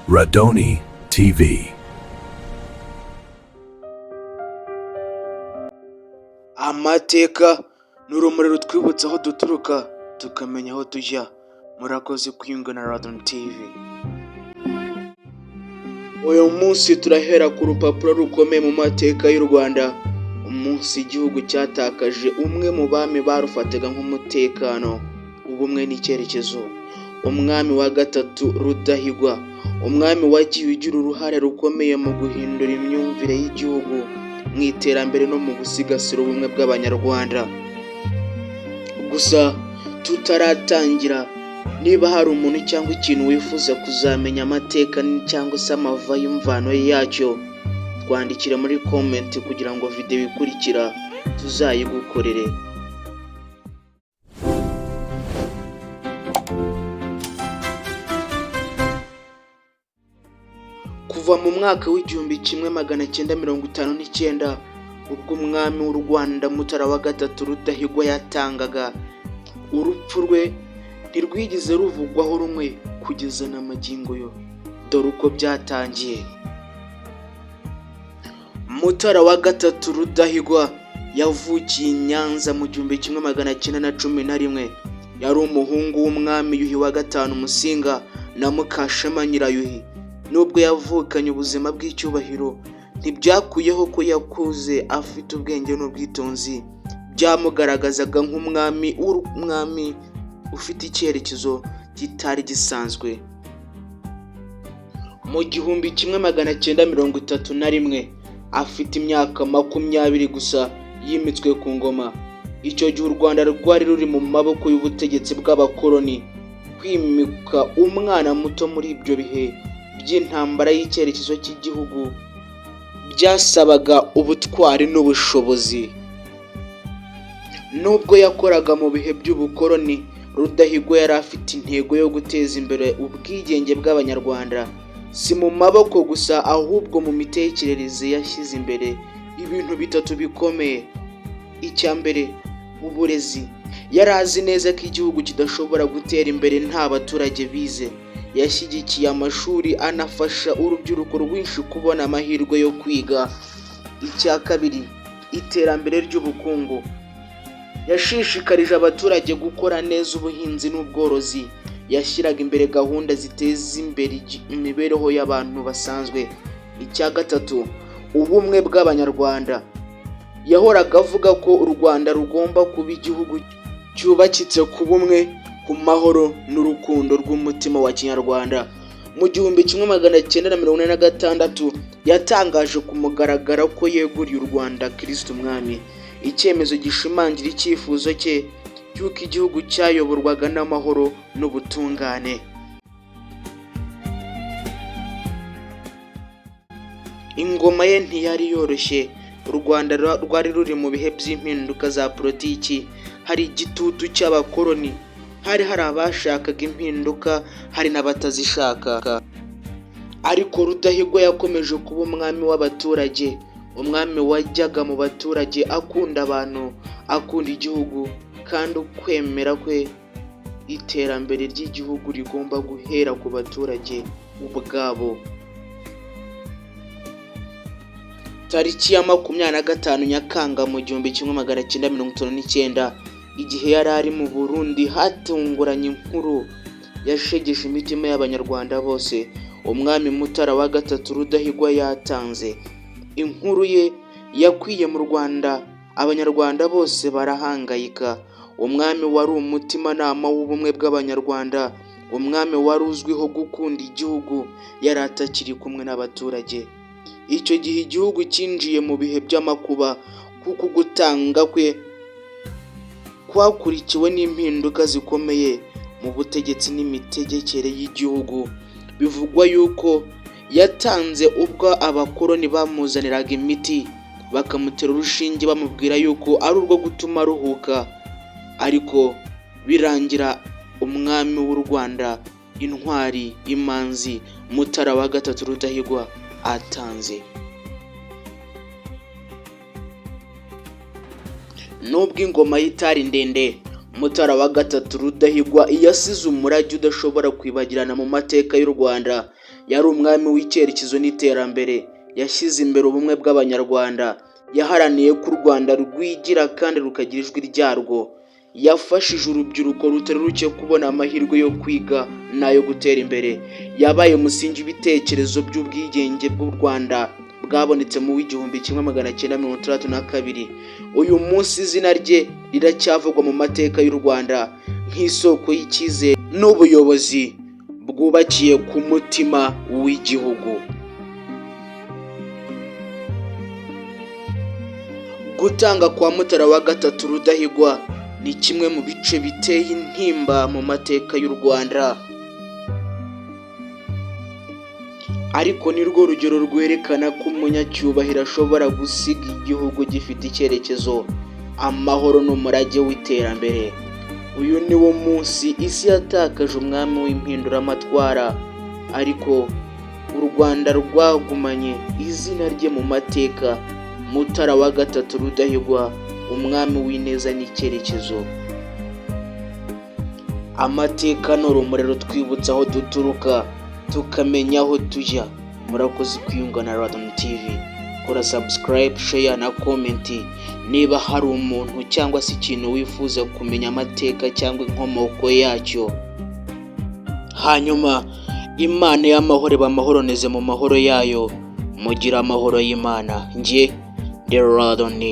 Radoni TV. Amateka ni urumuri rutwibutsa aho duturuka tukamenya aho tujya. Murakoze kwiyunga na Radon TV. Uyu munsi turahera ku rupapuro rukomeye mu mateka y'u Rwanda, umunsi igihugu cyatakaje umwe mu bami barufataga nk'umutekano, ubumwe n'icyerekezo. Umwami wa gatatu Rudahigwa, umwami wagiye ugira uruhare rukomeye mu guhindura imyumvire y'igihugu mu iterambere no mu gusigasira ubumwe bw'Abanyarwanda. Gusa tutaratangira, niba hari umuntu cyangwa ikintu wifuza kuzamenya amateka cyangwa se amava y'imvano yacyo, twandikire muri comment kugira ngo video ikurikira tuzayigukorere. Kuva mu mwaka w'1959 ubwo umwami w'u Rwanda Mutara wa gatatu Rudahigwa yatangaga, urupfu rwe ntirwigeze ruvugwaho rumwe kugeza na magingo yo. Dore uko byatangiye. Mutara wa gatatu Rudahigwa yavukiye i Nyanza mu 1911. Yari umuhungu w'umwami Yuhi wa gatanu Musinga na Mukashema Nyirayuhi. Nubwo yavukanye ubuzima bw'icyubahiro, ntibyakuyeho ko yakuze afite ubwenge n'ubwitonzi byamugaragazaga nk'umwami w'umwami ufite icyerekezo kitari gisanzwe. Mu 1931 afite imyaka 20 gusa yimitswe ku ngoma. Icyo gihe u Rwanda rwari ruri mu maboko y'ubutegetsi bw'abakoloni. Kwimika umwana muto muri ibyo bihe by'intambara y'icyerekezo cy'igihugu byasabaga ubutwari n'ubushobozi. Nubwo yakoraga mu bihe by'ubukoloni, Rudahigwa yari afite intego yo guteza imbere ubwigenge bw'Abanyarwanda, si mu maboko gusa ahubwo mu mitekerereze. Yashyize imbere ibintu bitatu bikomeye. Icya mbere, uburezi. Yari azi neza ko igihugu kidashobora gutera imbere nta baturage bize. Yashyigikiye amashuri anafasha urubyiruko rwinshi kubona amahirwe yo kwiga. Icya kabiri, iterambere ry'ubukungu. Yashishikarije abaturage gukora neza ubuhinzi n'ubworozi. Yashyiraga imbere gahunda ziteza imbere imibereho y'abantu basanzwe. Icya gatatu, ubumwe bw'Abanyarwanda. Yahoraga avuga ko u Rwanda rugomba kuba igihugu cyubakitse ku bumwe, ku mahoro n'urukundo rw'umutima wa kinyarwanda. Mu 1946 yatangaje ku mugaragaro ko yeguriye u Rwanda Kristo Umwami, icyemezo gishimangira icyifuzo cye cy'uko igihugu cyayoborwaga n'amahoro n'ubutungane. Ingoma ye ntiyari yoroshye. U Rwanda rwari ruri mu bihe by'impinduka za politiki, hari igitutu cy'abakoloni, hari abashakaga impinduka, hari n'abatazishaka. Ariko Rudahigwa yakomeje kuba umwami w'abaturage, umwami wajyaga mu baturage, akunda abantu, akunda igihugu, kandi ukwemera kwe iterambere ry'igihugu rigomba guhera ku baturage ubwabo. Tariki ya 25 Nyakanga mu 1959, igihe yari ari mu Burundi, hatunguranye inkuru yashegeshe imitima y'Abanyarwanda bose. Umwami Mutara wa gatatu Rudahigwa yatanze. Inkuru ye yakwiye mu Rwanda, Abanyarwanda bose barahangayika. Umwami wari umutimanama w'ubumwe bw'Abanyarwanda, umwami wari uzwiho gukunda igihugu, yari atakiri kumwe n'abaturage. Icyo gihe igihugu cyinjiye mu bihe by'amakuba, kuko gutanga kwe kwakurikiwe n'impinduka zikomeye mu butegetsi n'imitegekere y'igihugu. Bivugwa yuko yatanze ubwo abakoloni bamuzaniraga imiti, bakamutera urushinge bamubwira yuko ari urwo gutuma aruhuka, ariko birangira umwami w'u Rwanda, intwari, imanzi, Mutara wa gatatu Rudahigwa atanze. Nubwo ingoma ye itari ndende, Mutara wa gatatu Rudahigwa yasize umurage udashobora kwibagirana mu mateka y'u Rwanda. Yari umwami w'icyerekezo n'iterambere. Yashyize imbere ubumwe bw'Abanyarwanda. Yaharaniye ko u Rwanda rwigira kandi rukagira ijwi ryarwo. Yafashije urubyiruko rutari ruke kubona amahirwe yo kwiga n'ayo gutera imbere. Yabaye umusingi w'ibitekerezo by'ubwigenge bw'u Rwanda bwabonetse mu w'1962. Uyu munsi izina rye riracyavugwa mu mateka y'u Rwanda nk'isoko y'icyizere n'ubuyobozi bwubakiye ku mutima w'igihugu. Gutanga kwa Mutara wa gatatu Rudahigwa ni kimwe mu bice biteye intimba mu mateka y'u Rwanda, ariko ni rwo rugero rwerekana ko umunyacyubahiro ashobora gusiga igihugu gifite icyerekezo, amahoro n'umurage w'iterambere. Uyu ni wo munsi isi yatakaje umwami w'impinduramatwara, ariko u Rwanda rwagumanye izina rye mu mateka. Mutara wa gatatu Rudahigwa, umwami w'ineza n'icyerekezo. Amateka ni urumuri rutwibutsa aho duturuka tukamenya aho tujya. Murakoze kwiyunga na Radon TV. Kora subscribe, share na comment niba hari umuntu cyangwa se ikintu wifuza kumenya amateka cyangwa inkomoko yacyo. Hanyuma Imana y'amahoro ibamahoronize mu mahoro yayo, mugire amahoro y'Imana. Njye ndi Radon.